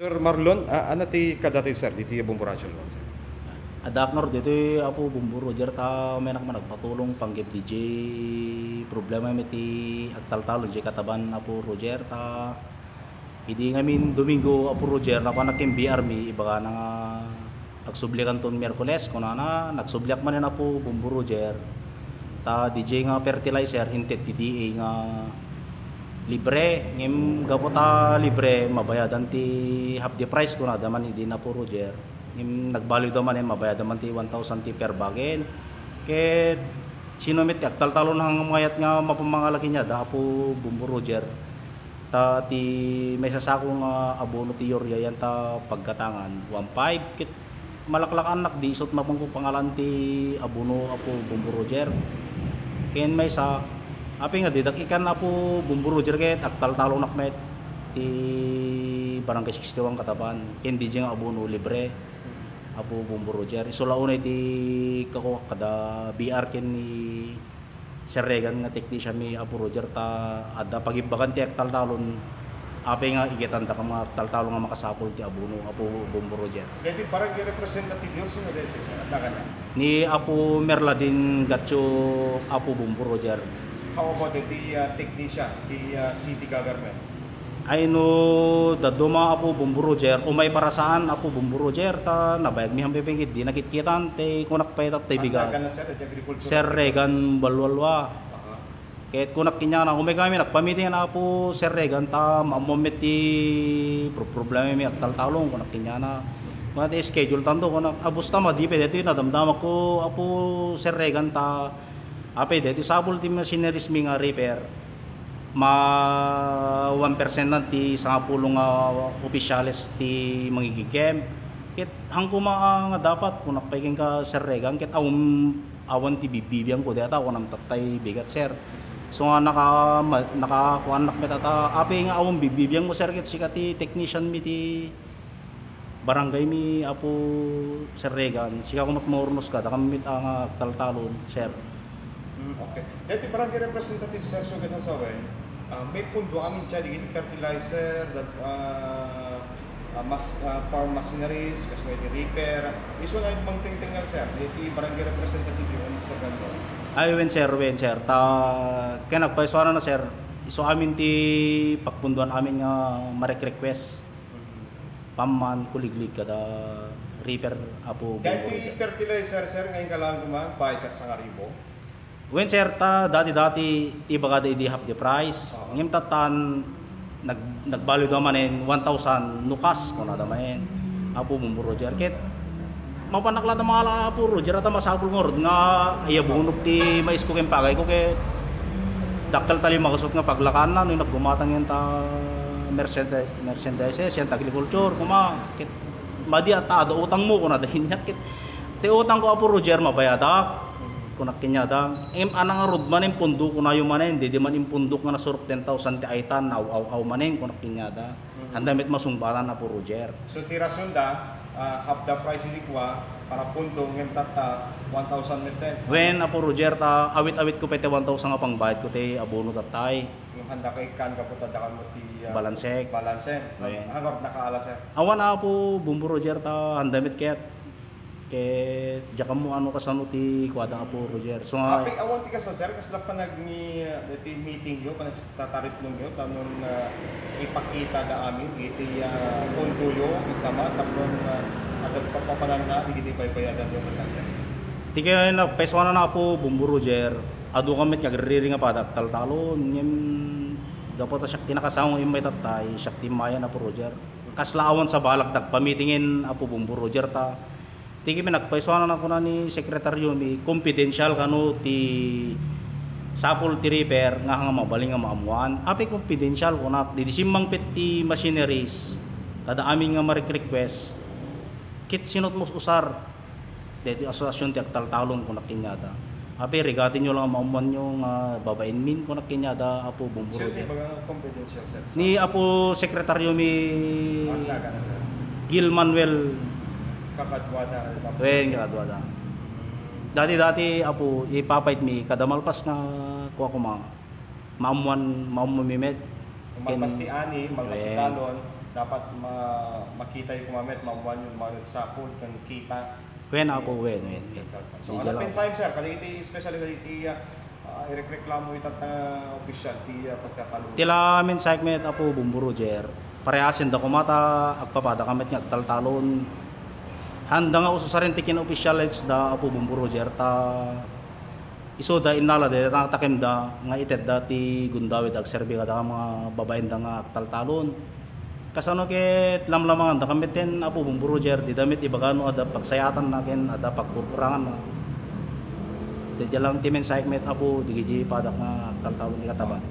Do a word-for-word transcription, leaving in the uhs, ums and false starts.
Sir Marlon, a-, ania ti kadatayo, sir, ditoy Bombo Roger? Addaak ngarud ditoy, Apo Bombo Roger, ta umayanak man agpatulong panggep D J. Problema mi ti agtaltalon diay kataban, Apo Roger, ta idi ngamin Domingo, Apo Roger, napanak ken B R mi, ibagana nga agsublikanton Miyerkules, kunana, nagsubliak manen, Apo Bombo Roger, ta D J nga fertilizer, inted ti D A nga libre. Ngem gapu ta libre, mabayadan ti half the price, kunada man idi, Apo Roger. Ngem nagbalewda manen, mabayadan man ti one thousand ti per bagin. Ket sino met ti agtaltalon nga mayat nga mapamangala kaniada, Apo Bombo Roger? Ta ti maisasako nga abono ti urea, yan ta paggatangan, one five. Ket malaklakannak, di isut' mapanko pangalan ti abono, Apo Bombo Roger. Ken maysa, apay nga didak ikan, Apo Bombo Roger, ket agtaltalonak met ti Barangay sixty-one kataban, ken D J nga abono libre, Apo Bombo Roger. Isu la unay ti kakuak kada B R ken ni Sir Regan nga technician mi, Apo Roger, ta adda pagibbagan ti agtaltalon. Apay nga igetandaka nga agtaltalon nga makasapul ti abono, Apo Bombo Roger? Daytoy barangay representative yo, sino daytoy, sir? Adda kaniak? Ni Apo Merladin Gatio, Apo Bombo Roger. How about daytoy, ah, technician, ti, ah, city government? Ay, no dadduma, Apo Bombo Roger, umay para saan, Apo Bombo Roger, ta nabayag mi hampipigit, di nakitkitan, ti kunak pay, ta ti bigat. Sir Regan Balwalwa. Aha. Ket kunak kaniana, umay kami, nagpamiting, Apo Sir Regan, ta maammo met ti pro-, problema mi agtaltalon, kunak kaniana. Kuna ti schedule tanto, kunak, abus ta madi pay daytoy, nadamdamak ko, Apo Sir Regan, ta apay daytoy, sapul ti machineries mi nga repair. Ma one percent na ti sangapulo nga opisyales ti mangigigem. Ket han koma nga dapat, kunak pay kenka, Sir Regan, ket awan, awan ti bibbibiang ko dayta, kunam tattay bigat, sir. So nga naka-, ma-, nakakuannak met ata, apay nga awan bibbibiang ko, sir, ket sika ti technician mi ti barangay mi, Apo Sir Regan, sika koma ti maurnos ka, dakami met a nga agtaltalon, sir. Mm, okay. Daytoy barangay representative, sir, so ket sawen, ah, may pundo amin siya, digiti fertilizer, dat-, ah, ah, mas-, ah, farm machineries, kas may repair. Isu na yung mangtengtengel, sir. Daytoy barangay representative yung ano sa ganda. Ay, wen, sir, wen, sir. Ta, kaya nagpaisuanan na, sir. Isu amin ti pagpunduan amin nga marek-request. Pamman, kuliglig kada repair, Apo Bombo Roger. Daytoy fertilizer, sir, ngayon ka lang gumagbayad kat sangaribo? Wen, sir, ta dati-dati, ti bagada idi half the price. Oo. Ngem tattan, nag-, nagbalewda manen one thousand no cash, kunada manen, Apo Bombo Roger. Ket mapanak la ta mangala, Apo Roger, ta masapul ngarud nga ayabunok ti mais ko ken pagay ko, ket dakkel ta limakesut nga paglakanna no naggumatang yan ta merchandise, merchandise, yan ta agriculture, kuma, ket madi a ta ada utang mo, kunada kaniak, ket ti utang ko, Apo Roger, mabayadak, kunak kaniada. Em, ana ngarud manen pundo, kunayo manen, didi man impundok nga nasurok ten thousand ti aytan, aw, aw, aw manen, kunak kaniada. Mm. Handa met masungbatan, Apo Roger. So, ti rason da, ah, half the price idi kua, para pundo, ngem tatta, one thousand met ten. Wen, Apo Roger, ta awit-awit ko pay ti one thousand nga pangbayad ko ti abono tattay. Yung handa kay kan, kaputa, da kan mo ti, ah, balansek. Balansek. Wen. Hanggang nakaala, sir. Awan, Apo Bombo Roger, ta handa met ket Ket diak ammo no kasano ti kuada, Apo Roger. So nga, apay, awan ti kasta, sir, kasla panag-, ni, ah, ti meeting yo, panagtataripnong yo, tapno, ah, ipakita da amin iti, ah, punto yo, ita ma, tapno, ah, adda papapananna, digiti baybayadan yo, ket, sir. Ti kaya na, paiso na, Apo Bombo Roger, adu kami nga agririring a pada agtaltalon, ngem gapu ta siak ti nakasango immay tattay, siak ti immayan, Apo Roger. Kasla awan sa balak dagpamitingen, Apo Bombo Roger, ta Ti kami nagpaisuanan a kuna ni sekretaryo mi, confidential kano ti sapul ti repair nga, nga mabalin nga maammuan. Apay confidential kunak, di, di simmangpet ti machineries, kada amin nga marek-request. Ket sinot mo usar, deti asosiasion ti agtaltalon kunak kaniada. Apay, rigatenyo lang a maammuanyo nga babainmin, kunak kaniada, Apo Bombo Roger. Sino ti baga nga confidential, sir? Ni Apo Sekretaryo mi, Gil Manuel. Kakaduada, Apo. Wen, kakaduada. Dati-dati, Apo, ipapait mi, kada malpas nga, kua kuma, maammuan, maammuan mi met. Malpas ti ani, malpas ti talon. dapat ma-, makita yung kumamit, mamuan yung mga nagsapul, kang kita. Wen, Apo, wen, wen, wen. So, Di ano jala. mensahe, sir? Kadagiti, especially kadagiti, ah, ah, irekreklamo ita nga opisyal ti, ah, pagtatalon. Ti la mensahe met, Apo Bombo Roger, parehasen da kumata, agpapada ka met nga agtaltalon. Handa nga ususarin ti kin-opisyales da, Apo Bombo Roger, ta isu da innala da, ta takemda nga itedda ti gundawid agserbi kada mga babaen da nga agtaltalon. Kasano ket lamlamangan da kami ten Apo Bombo Roger, di damit ibagano ada pagsayaatan na ken ada pagkurkurangan na. Di lang ti mensahe met, Apo, di gidi padak nga agtaltalon ti kataban.